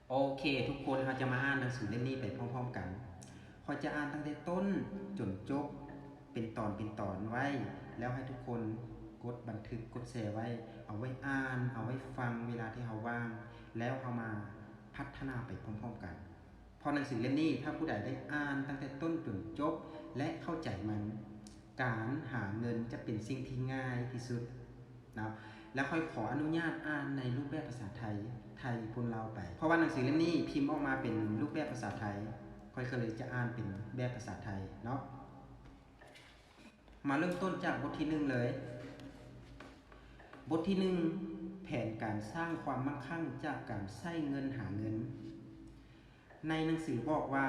ໂອເຄ ທຸກຄົນ ເຮົາຈະມາອ່ານໜັງສືເຫຼັ້ມນີ້ໄປພ້ອມໆກັນ. ຂ້ອຍຈະອ່ານຕັ້ງແຕ່ຕົ້ນຈົນຈົບ ເປັນຕອນເປັນຕອນໄວ້ ແລ້ວໃຫ້ທຸກຄົນກົດບັນທຶກ ກົດແຊໄວ້ ເອົາໄວ້ອ່ານ ເອົາໄວ້ຟັງເວລາທີ່ເຮົາວ່າງ ແລ້ວເຮົາມາພັດທະນາໄປພ້ອມໆກັນ. ເພາະໜັງສືເຫຼັ້ມນີ້ ຖ້າຜູ້ໃດໄດ້ອ່ານຕັ້ງແຕ່ຕົ້ນຈົນຈົບ ແລະ ເຂົ້າໃຈມັນ, ການຫາເງິນຈະເປັນສິ່ງທີ່ງ່າຍທີ່ສຸດເນາະ. ແລ້ວຂ້ອຍຂໍອະນຸຍາດອ່ານໃນຮູບແບບພາສາໄທ, ໄທປົນລາວໄປ. ເພາະວ່າໜັງສືເຫຼັ້ມນີ້ພິມອອກມາເປັນຮູບແບບພາສາໄທ, ຂ້ອຍກໍເລີຍຈະອ່ານເປັນແບບພາສາໄທເນາະ. ມາເລີ່ມຕົ້ນຈາກບົດທີໜຶ່ງເລີຍ. ບົດທີໜຶ່ງ, ແຜນການສ້າງຄວາມມັ່ງຄັ່ງຈາກການໃຊ້ເງິນຫາເງິນ. ໃນໜັງສືບອກວ່າ,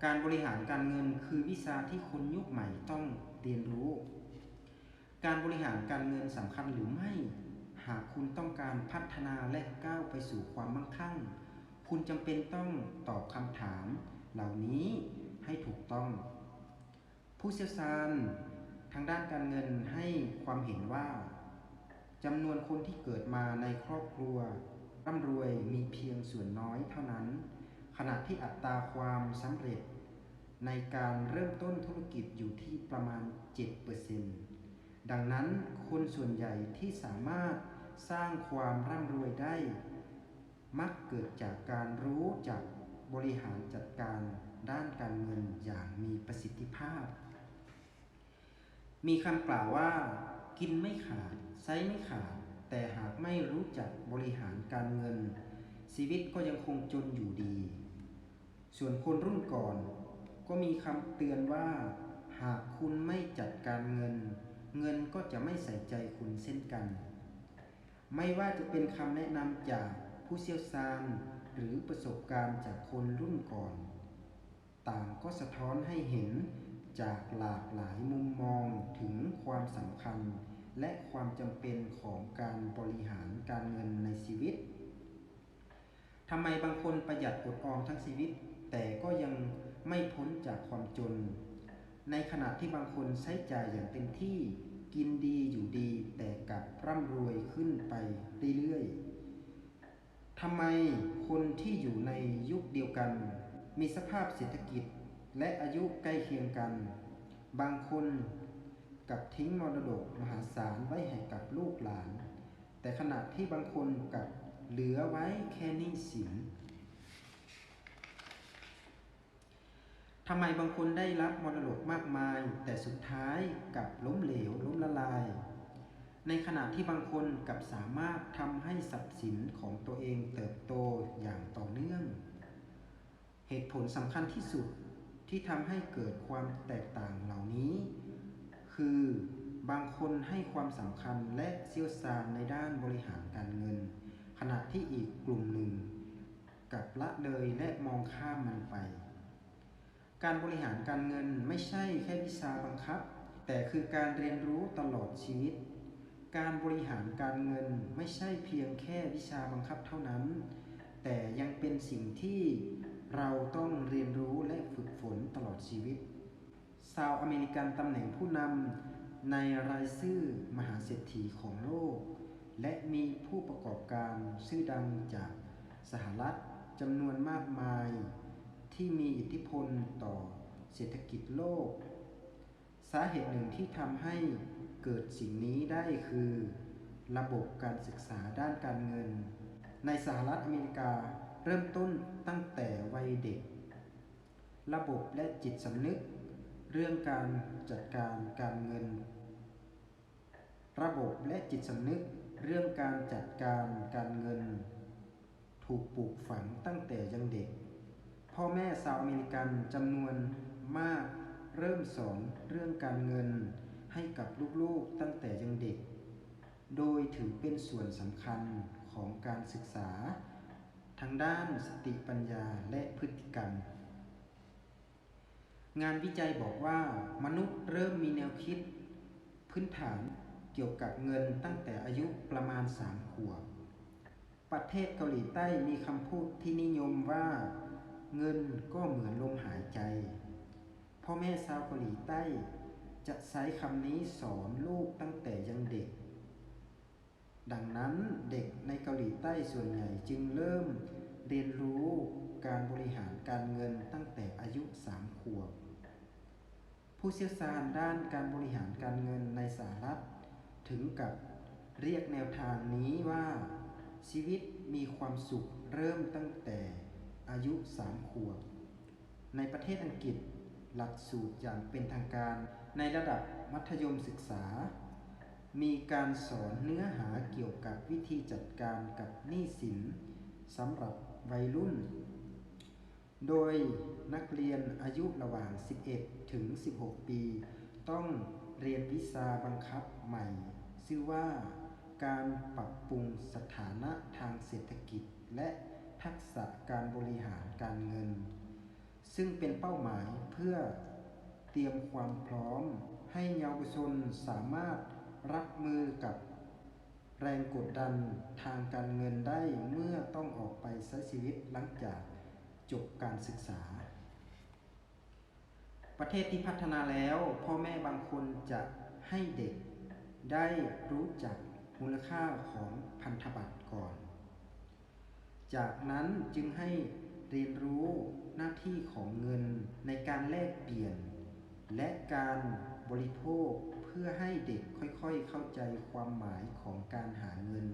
ການບໍລິຫານການເງິນຄືວິຊາທີ່ຄົນຍຸກໃໝ່ຕ້ອງຮຽນຮູ້. ການບໍລິຫານການເງິນສຳຄັນຫຼືໄມ່? ຫາກຄຸນຕ້ອງການພັດທະນາ ແລະ ກ້າວໄປສູ່ຄວາມມັ່ງຄັ່ງ, ຄຸນຈຳເປັນຕ້ອງຕອບຄຳຖາມເຫຼົ່ານີ້ໃຫ້ຖືກຕ້ອງ. ຜູ້ຊ່ຽວຊານທາງດ້ານການເງິນໃຫ້ຄວາມເຫັນວ່າ, ຈຳນວນຄົນທີ່ເກີດມາໃນຄອບຄົວຮ່ຳລວຍມີພຽງສ່ວນນ້ອຍເທົ່ານັ້ນ, ຂະນະທີ່ອັດຕາຄວາມສຳເລັດໃນການເລີ່ມຕົ້ນທຸລະກິດຢູ່ທີ່ປະມານເຈັດເປີເຊັນ. ດັ່ງນັ້ນ, ຄົນສ່ວນໃຫຍ່ທີ່ສາມາດສ້າງຄວາມຮ່ຳລວຍໄດ້ ມັກເກີດຈາກການຮູ້ຈັກບໍລິຫານຈັດການດ້ານການເງິນຢ່າງມີປະສິດທິພາບ. ມີຄຳກ່າວວ່າ, ກິນໄມ່ຂາດ, ໃຊ້ໄມ່ຂາດ, ແຕ່ຫາກໄມ່ຮູ້ຈັກບໍລິຫານການເງິນ, ຊີວິດກໍຍັງຄົງຈົນຢູ່ດີ. ສ່ວນຄົນລຸ້ນກ່ອນກໍມີຄຳເຕືອນວ່າ, ຫາກຄຸນໄມ່ຈັດການເງິນ, ເງິນກໍຈະໄມ່ໃສ່ໃຈຄຸນເຊັ່ນກັນ. ໄມ່ວ່າຈະເປັນຄຳແນະນຳຈາກຜູ້ຊ່ຽວຊານ ຫຼື ປະສົບການຈາກຄົນລຸ້ນກ່ອນ, ຕ່າງກໍສະທ້ອນໃຫ້ເຫັນຈາກຫຼາກຫຼາຍມຸມມອງເຖິງຄວາມສຳຄັນ ແລະ ຄວາມຈຳເປັນຂອງການບໍລິຫານການເງິນໃນຊີວິດ. ທຳໄມບາງຄົນປະຢັດອົດອອມທັງຊີວິດ, ແຕ່ກໍຍັງໄມ່ພົ້ນຈາກຄວາມຈົນ, ໃນຂະນະທີ່ບາງຄົນໃຊ້ຈ່າຍຢ່າງເຕັມທີ່, ກິນດີຢູ່ດີ, ແຕ່ກັບຮ່ຳລວຍຂຶ້ນໄປເລື້ອຍໆ? ທຳໄມຄົນທີ່ຢູ່ໃນຍຸກດຽວກັນ, ມີສະພາບເສດຖະກິດ ແລະ ອາຍຸໃກ້ຄຽງກັນ, ບາງຄົນກັບຖິ້ມມໍລະດົກມະຫາສານໄວ້ໃຫ້ກັບລູກຫຼານ, ແຕ່ຂະນະທີ່ບາງຄົນກັບເຫຼືອໄວ້ແຄ່ໜີ້ສິນ? ທຳໄມບາງຄົນໄດ້ຮັບມໍລະດົກມາກມາຍ, ແຕ່ສຸດທ້າຍກັບລົ້ມເຫຼວ, ລົ້ມລະລາຍ, ໃນຂະນະທີ່ບາງຄົນກັບສາມາດທຳໃຫ້ຊັບສິນຂອງຕົວເອງເຕີບໂຕຢ່າງຕໍ່ເນື່ອງ? ເຫດຜົນສຳຄັນທີ່ສຸດທີ່ທຳໃຫ້ເກີດຄວາມແຕກຕ່າງເຫຼົ່ານີ້ ຄືບາງຄົນໃຫ້ຄວາມສຳຄັນ ແລະ ຊ່ຽວຊານໃນດ້ານບໍລິຫານການເງິນ, ຂະນະທີ່ອີກກຸ່ມໜຶ່ງກັບລະເລີຍ ແລະ ມອງຂ້າມມັນໄປ. ການບໍລິຫານການເງິນໄມ່ໃຊ່ແຄ່ວິຊາບັງຄັບ, ແຕ່ຄືການຮຽນຮູ້ຕະຫຼອດຊີວິດ. ການບໍລິຫານການເງິນໄມ່ໃຊ່ພຽງແຄ່ວິຊາບັງຄັບເທົ່ານັ້ນ, ແຕ່ຍັງເປັນສິ່ງທີ່ເຮົາຕ້ອງຮຽນຮູ້ ແລະ ຝຶກຝົນຕະຫຼອດຊີວິດ. ຊາວອາເມລິກັນຕຳແໜ່ງຜູ້ນຳໃນລາຍຊື່ມະຫາເສດຖີຂອງໂລກ ແລະ ມີຜູ້ປະກອບການຊື່ດັງຈາກສະຫະລັດຈຳນວນມາກມາຍ ທີ່ມີອິດທິພົນຕໍ່ເສດຖະກິດໂລກ. ສາເຫດໜຶ່ງທີ່ທຳໃຫ້ເກີດສິ່ງນີ້ໄດ້ຄື ລະບົບການສຶກສາດ້ານການເງິນໃນສະຫະລັດອາເມລິກາເລີ່ມຕົ້ນຕັ້ງແຕ່ໄວເດັກ. ລະບົບ ແລະ ຈິດສຳນຶກເລື່ອງການຈັດການການເງິນ. ລະບົບ ແລະ ຈິດສຳນຶກເລື່ອງການຈັດການການເງິນ ຖືກປູກຝັງຕັ້ງແຕ່ຍັງເດັກ. ພໍ່ແມ່ຊາວອາເມລິກັນຈຳນວນມາກເລີ່ມສອນເລື່ອງການເງິນໃຫ້ກັບລູກໆຕັ້ງແຕ່ຍັງເດັກ, ໂດຍຖືເປັນສ່ວນສຳຄັນຂອງການສຶກສາທາງດ້ານສະຕິປັນຍາ ແລະ ພຶດຕິກຳ. ງານວິໄຈບອກວ່າ, ມະນຸດເລີ່ມມີແນວຄິດພື້ນຖານກ່ຽວກັບເງິນຕັ້ງແຕ່ອາຍຸປະມານສາມຂວບ. ປະເທດເກົາຫຼີໃຕ້ມີຄຳພູດທີ່ນິຍົມວ່າ, ເງິນກໍເໝືອນລົມຫາຍໃຈ. ພໍ່ແມ່ຊາວເກົາຫຼີໃຕ້ຈະໃຊ້ຄຳນີ້ສອນລູກຕັ້ງແຕ່ຍັງເດັກ. ດັ່ງນັ້ນ, ເດັກໃນເກົາຫຼີໃຕ້ສ່ວນໃຫຍ່ຈຶ່ງເລີ່ມ เรียนรู้การบริหารการเงินตั้งแต่อายุสามขวบ ผู้เชี่ยวชาญด้านการบริหารการเงินในสหรัฐถึงกับเรียกแนวทางนี้ว่า ชีวิตมีความสุขเริ่มตั้งแต่อายุสามขวบ ในประเทศอังกฤษ หลักสูตรอย่างเป็นทางการในระดับมัธยมศึกษา มีการสอนเนื้อหาเกี่ยวกับวิธีจัดการกับหนี้สินสำหรับวัยรุ่น โดยนักเรียนอายุระหว่างสิบเอ็ดถึงสิบหกปี ต้องเรียนวิชาบังคับใหม่ ชื่อว่าการปรับปรุงสถานะทางเศรษฐกิจ และทักษะการบริหารการเงิน ซึ่งเป็นเป้าหมายเพื่อเตรียมความพร้อมให้เยาวชนสามารถรับมือกับแรงกดดันทางการเงินได้เมื่อต้องออกไปใช้ชีวิตหลังจากจบการศึกษา ประเทศที่พัฒนาแล้ว พ่อแม่บางคนจะให้เด็กได้รู้จักมูลค่าของพันธบัตรก่อน จากนั้นจึงให้เรียนรู้หน้าที่ของเงินในการแลกเปลี่ยน และการบริโภค เพื่อให้เด็กค่อยๆเข้าใจความหมายของการหาเงิน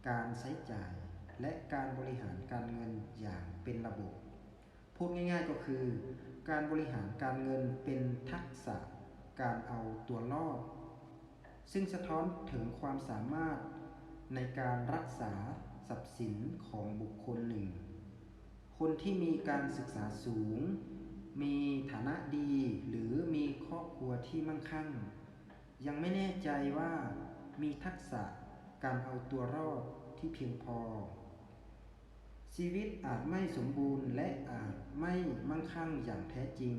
การใช้จ่าย และการบริหารการเงินอย่างเป็นระบบ พูดง่ายๆก็คือ การบริหารการเงินเป็นทักษะการเอาตัวรอด ซึ่งสะท้อนถึงความสามารถในการรักษาทรัพย์สินของบุคคลหนึ่ง คนที่มีการศึกษาสูง มีฐานะดี หรือมีครอบครัวที่มั่งคั่ง ยังไม่แน่ใจว่ามีทักษะการเอาตัวรอดที่เพียงพอ ชีวิตอาจไม่สมบูรณ์และอาจไม่มั่งคั่งอย่างแท้จริง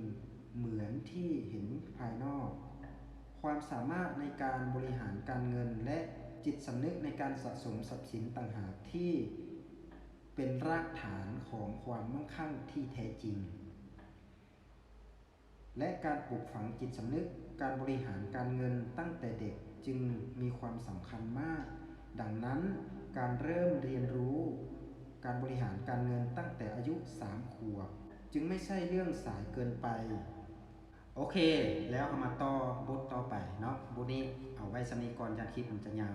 เหมือนที่เห็นภายนอก ความสามารถในการบริหารการเงินและจิตสำนึกในการสะสมทรัพย์สินต่างหากที่เป็นรากฐานของความมั่งคั่งที่แท้จริง และการปลูกฝังจิตสำนึกการบริหารการเงินตั้งแต่เด็กจึงมีความสำคัญมาก ดังนั้นการเริ่มเรียนรู้การบริหารการเงินตั้งแต่อายุสามขวบ จึงไม่ใช่เรื่องสายเกินไป โอเค แล้วเฮามาต่อบทต่อไปเนาะ บทนี้เอาไว้ส่ำนี้ก่อน ย่านคลิปมันจะยาว